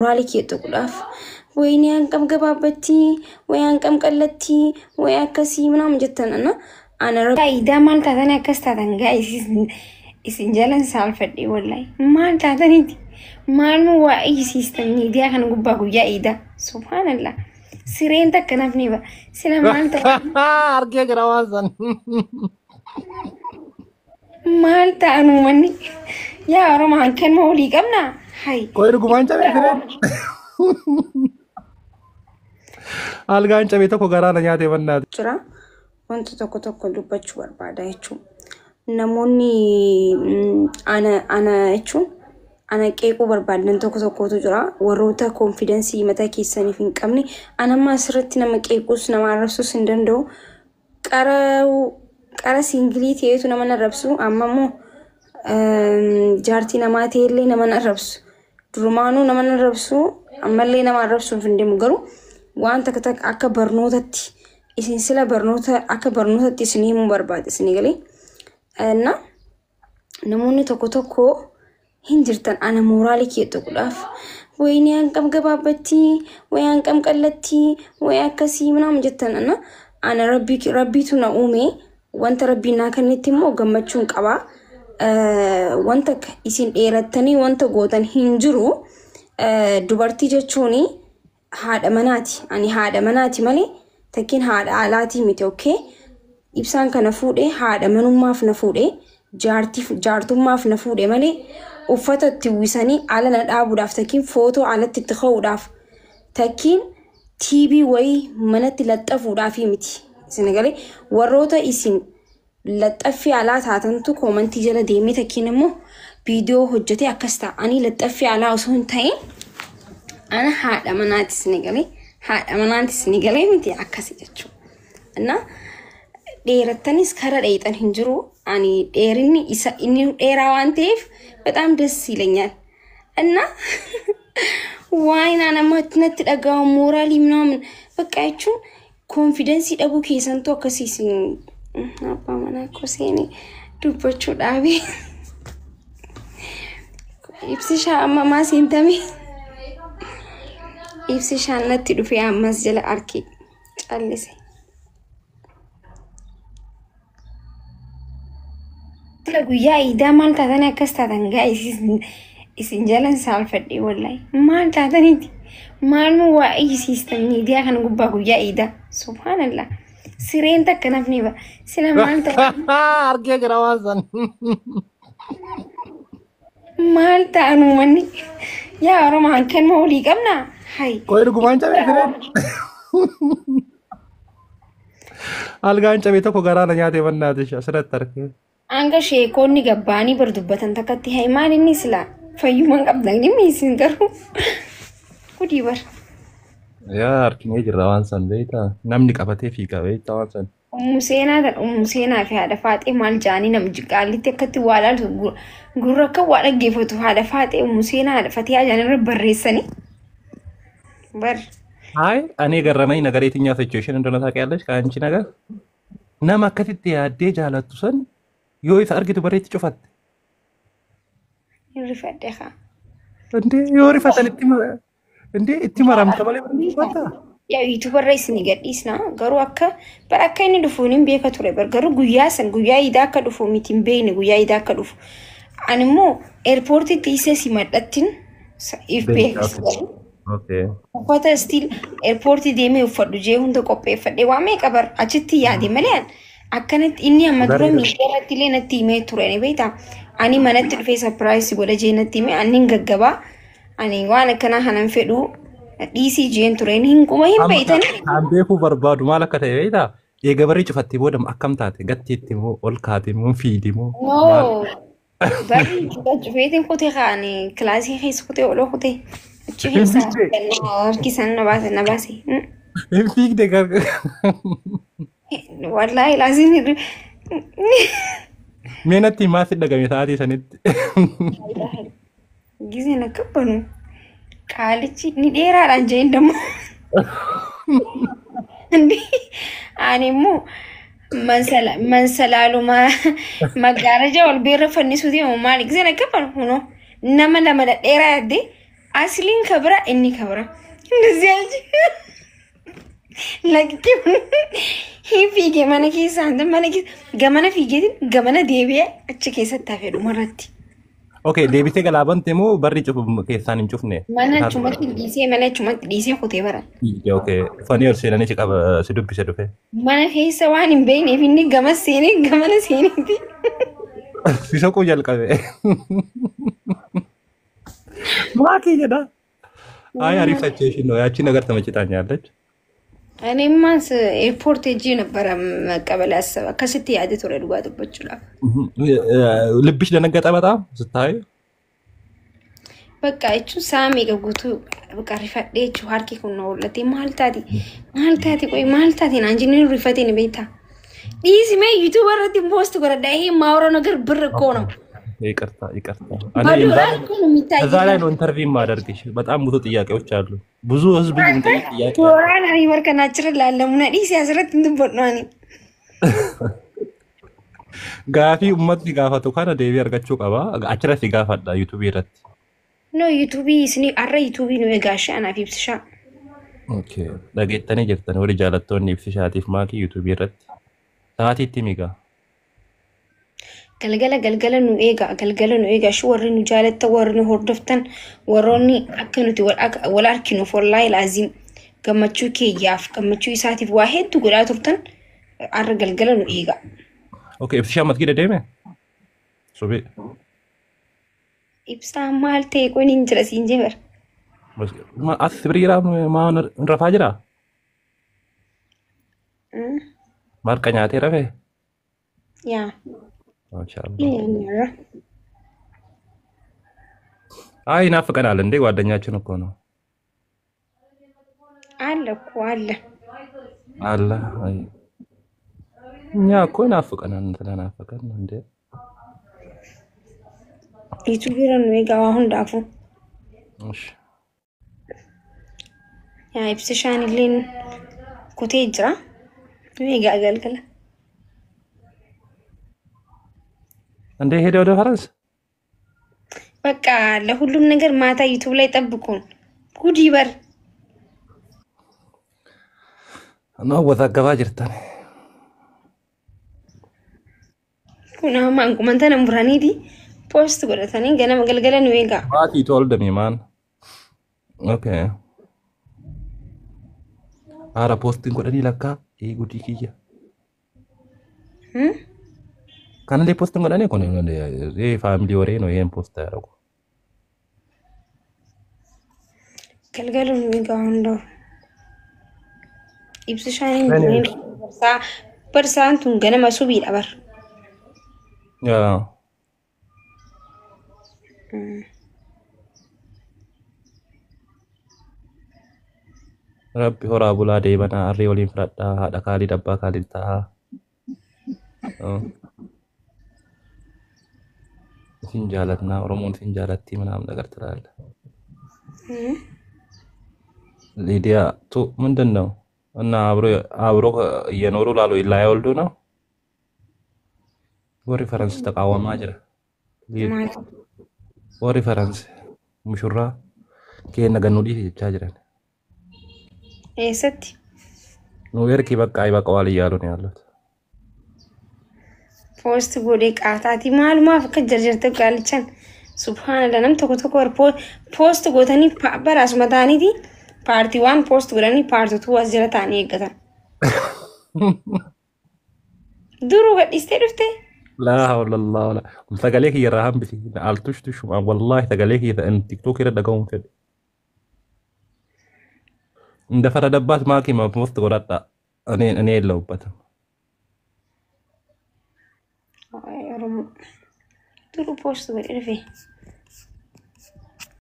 Moraalii kee tuquudhaaf wayinii hanqam gabaabbattii wayi hanqam qallattii wayi akkasii ምናምን jettan እና ana faayidaa maal taatanii akkas taatan gaa isin jalan saalfadhe wallahi maal taataniiti maalmu waa iyyisiistan miidiyaa kana gubbaa guyyaa iidaa subhaanallah sireen takka nafni ba sila maal ta'an Argee jira waan san. Maal ta'an uummanni yaa Oromoo hankanuma olii qabnaa hay. Qoy dhugumaan cabee sireen. Algaan cabee tokko garaa na nyaatee bannaati. Jira wanta tokko tokko dubbachuu barbaada jechuudha. Namoonni ana jechuun ana qeequu barbaadan tokko tokkotu jira. Warroota confidence mataa keessaniif hin qabne ana amma asirratti nama qeequus nama arrabsuus hin danda'u. Qara qara single ta'eetu nama arrabsu, amma immoo jaartii namaa ta'ellee nama arrabsu. Durumaanuu nama arrabsu, ammallee nama arrabsuuf hin deemu, garuu waan takka takka akka barnootatti isin sila barnoota akka barnootatti isin himuu barbaade isin galee. እና namoonni tokko tokko hin jirtan ana mooraalii kee tuquudhaaf wayinii hanqam gabaabbattii wayi hanqam qallattii wayi akkasii ምናምን jettan እና ana rabbiitu na uume, wanta rabbiin naa kennetti immoo gammachuun qaba. Wanta isin dheerattanii wanta gootan hin jiru. Dubartii jechuun haadha manaati. Ani haadha manaati malee takkiin haadha alaatii miti, okay? Ibsaan kana fuudhee haadha manummaaf na fuudhee, jaartiif jaartummaaf na fuudhe malee uffata itti uwwisanii ala na dhaabuudhaaf takkiin footoo alatti itti ka'uudhaaf takkiin tiibii wayii manatti laxxafuudhaaf miti. Isin galee warroota isin laxxaffii alaa taatantu comment jala deemee takkiin immoo viidiyoo hojjetee akkas ta'a. Ani laxxaffii alaa osoo hin ta'in ana haadha manaati, isin galee, haadha manaati, isin galee miti akkasi jechuudha. እና dheerattanis kara dheexan hin jiru. Ani dheerinni isa inni dheeraa waan ta'eef በጣም ደስ ይለኛል። እና waan nama natti dhaga'amu mooraalii ምናምን በቃ jechuun confidence dhabuu keessantu akkasii isin abbaa manaa koo seenee dubbachuu dhaabee ibsishaa amma maa seentame ibsishaan natti dhufee ammas jala arke callise. Guyyaa iidaa maal taatanii akkas taatan gaa isin jalan saalfadhe wallahi maal taataniiti maalmu waa iyyisiistan miidiyaa kana gubbaa guyyaa iidaa subhaanallah sireen takka nafni ba sila maal ta'an Argee jira waan san. Maal ta'an uummanni yaa Oromoo hankanuma olii qabnaa hay. Qoy dhugumaan cabee sireen. Algaan cabee tokko garaa na nyaatee bannaati asirratti argee. Hanga sheekonni gabbaanii bar dubbatan takkatti hay, maal inni sila fayyummaan qabdan dhimmi isin garuu gudii bar. Yaa arginee jirra waan san beektaa, namni qabatee fiiga beektaa waan san. Ummu seenaa tan ummu seenaa fi haadha faaxee maal jaanii namni qaallitti akkatti waa laaltu gurra akka waa dhaggeeffatu haadha faaxee ummu seenaa haadha fatiyaa jaanii irra barreessanii bar. አይ እኔ ገረመኝ ነገር የትኛው situation እንደሆነ ታውቂያለሽ? ከአንቺ ነገር nama akkasitti yaaddee jaalattu san yoo isa argitu bareetti cufatte. Hin rifadhe haa. እንዴ yoo rifatan itti እንዴ itti maramta malee bareetti cufatta. Yaa yuutuubarra isin gadhiisna, garuu akka bara akka inni dhufu hin beeka ture bar, garuu guyyaa san guyyaa iidaa akka dhufu miti hin beekne guyyaa iidaa akka dhufu. Ani immoo airportitti isa simadhattin if beeksisa. Uffata still airportii deemee uffadhu jee hunda qopheeffadhe, waa meeqa bar achitti yaade malee akkanatti inni amma dura miidiyaa irratti illee natti himee ture ni beektaa. Ani manatti dhufee surprise godha jee natti himee, ani hin gaggabaa, ani waan akkanaa kanan fedhu dhiisii jeen ture, hin quma hin beeytani. Kan beekuu barbaadu maal akka ta'e beektaa? Eega barii cufattee booda akkam taate? Gatteetti moo ol kaate moo fiidi moo? No, barri cufeetiin kutee kaani kilaasii keessa kutee oloo kutee achi keessa harkisan na baase na baase. Hin fiigde gar. Wallaahi laasiin. Mee natti himaa, si dhagame sa'aatii sanitti. Giseen akka banu qaalichi ni dheeraadhaan jeen dammoo. Ani immoo mansalaaluma maggaaraja ol beerra fannisuu deemu maali giseen akka banu hunoo nama lama dhedheeraa yaaddee Asliin kabira inni kabira እንደዚህ አልች ለቅቄ fiigee mana keessa mana keessa gamana fiigeetiin gamana deebi'ee achi keessatti hafee dhumarratti. Okay, deebitee galaa bante moo barri cufu keessaan hin cufne? Mana achumatti dhiisee mana achumatti dhiisee kutee bara. Okay, dhufanii ol seenanii si qaba si dubbise dhufe. Mana keessa waan hin beekneef inni gama seenee gamana seeneeti. Si soquu jalqabe. Maakii jedha. አይ አሪፍ situation ነው። ያቺ ነገር ተመችታኛለች። እኔማስ ኤርፖርት ሄጄ ነበረ መቀበል ያሰበ ከስት yaade ture dhugaa dubbachuudhaaf. ልብሽ ደነገጠ በጣም ስታይ? Bakka jechuun sa'a meeqa guutuu bakka rifadhee jechuun harki kun na hollate maal taati maal taati qoy maal taati naan jenneen rifatee ni beektaa. Dhiisi mee YouTube irratti post godhadha ይሄ የማወራው ነገር ብር እኮ ነው። ይቅርታ ይቅርታ። እኔ በዶላር እኮ ነው እዛ ላይ የሚታየው። ነው interview የማደርግሽ። በጣም ብዙ ጥያቄዎች አሉ። ብዙ ህዝብ የሚጠይቅ ጥያቄ አለ። Tooraan ani barka naachira laallamu na dhiisi asirratti hin dubbadhu ani. Gaafii uummatni gaafatu kana deebii argachuu qaba. Achirratti gaafadha YouTube irratti. No YouTube isinii har'a YouTube nu eegaashe anaaf ibsishaa. Okay. Dhageettanii jirtan warri jaalattoonni ibsishaatiif maakii YouTube irratti. Sa'aatiitti migaa. Galgala galgala nu eega galgala nu eega shi warri nu jaalattan warri nu hordoftan warroonni akka nuti wal arkinuuf wallaahi laazim gammachuu keeyyaaf gammachuu isaatiif waa hedduu godhaa turtan har'a galgala nu eega. Okay, ibsishaa masgiida deeme? Subii. Ibsaan maal ta'e qoon hin jira siin jee bara. As sibiri jira maa rafaa jira? Marqa nyaatee rafee? Yaa. ማሻአላህ። Inni har'a. አይ ይናፍቀናል እንዴ ጓደኛችን እኮ ነው። አለ እኮ አለ። አለ አይ እኛ እኮ ይናፍቀናል ስለናፈቀን ነው እንዴ። YouTube irra nu eega waa hundaafuu. እሺ Yaa ibsishaan illeen kutee jira. Nu eegaa galgala. እንዴ ሄደ ወደ ፈረንስ? በቃ ለሁሉም ነገር ማታ YouTube ላይ ጠብቁን። ጉድ ይበር። ነው ወዛገባ jirtan. Kun amma anqumanta muraniiti post godhatanii ganama galgala nu eegaa. Maati told me man. Okay. Haara postiin godhanii lakkaa ee gudii kiyya. Kanallee postiin godhanii kun ee family ወሬ ነው ይሄን post ያደረጉ። Galgala nu eegaa hundaa'u. Ibsishaan barsaan tun ganama subiidha bar. ያ Rabbi horaa bulaa deebanaa harree waliin fudhadhaa haadha kaalii abbaa kaalii ta'aa. Isin jaalatnaa Oromoon isin jaalatti ምናምን ነገር ትላለህ። ሊዲያ ቱ ምንድን ነው እና አብሮ አብሮ እየኖሩ ላሉ ላይወልዱ ነው warri ፈረንስ ተቃወማ jira. Maal? Warri ፈረንስ mushurraa keenya gannuu dhiisi jechaa jiran. Eessatti? Nu ergi በቃ ይበቃዋል እያሉ ነው ያሉት። Post godhee qaataati maalumaaf akka jarjarte gaalichan subhaanallah nam tokko tokko warra post gootanii bara asuma ta'aniiti part one post godhanii part two as jala ta'anii eeggatan. Duruu gadhiistee dhufte. لا حول الله ولا sagalee kiyya irraa hambisi altushtushu wallahi sagalee kiyya in TikTok irra dhaga'uun fedhe እንደፈረደባት ማኪ post godhadha እኔ እኔ የለሁበትም። Oromoo duruu post godhee dhufe.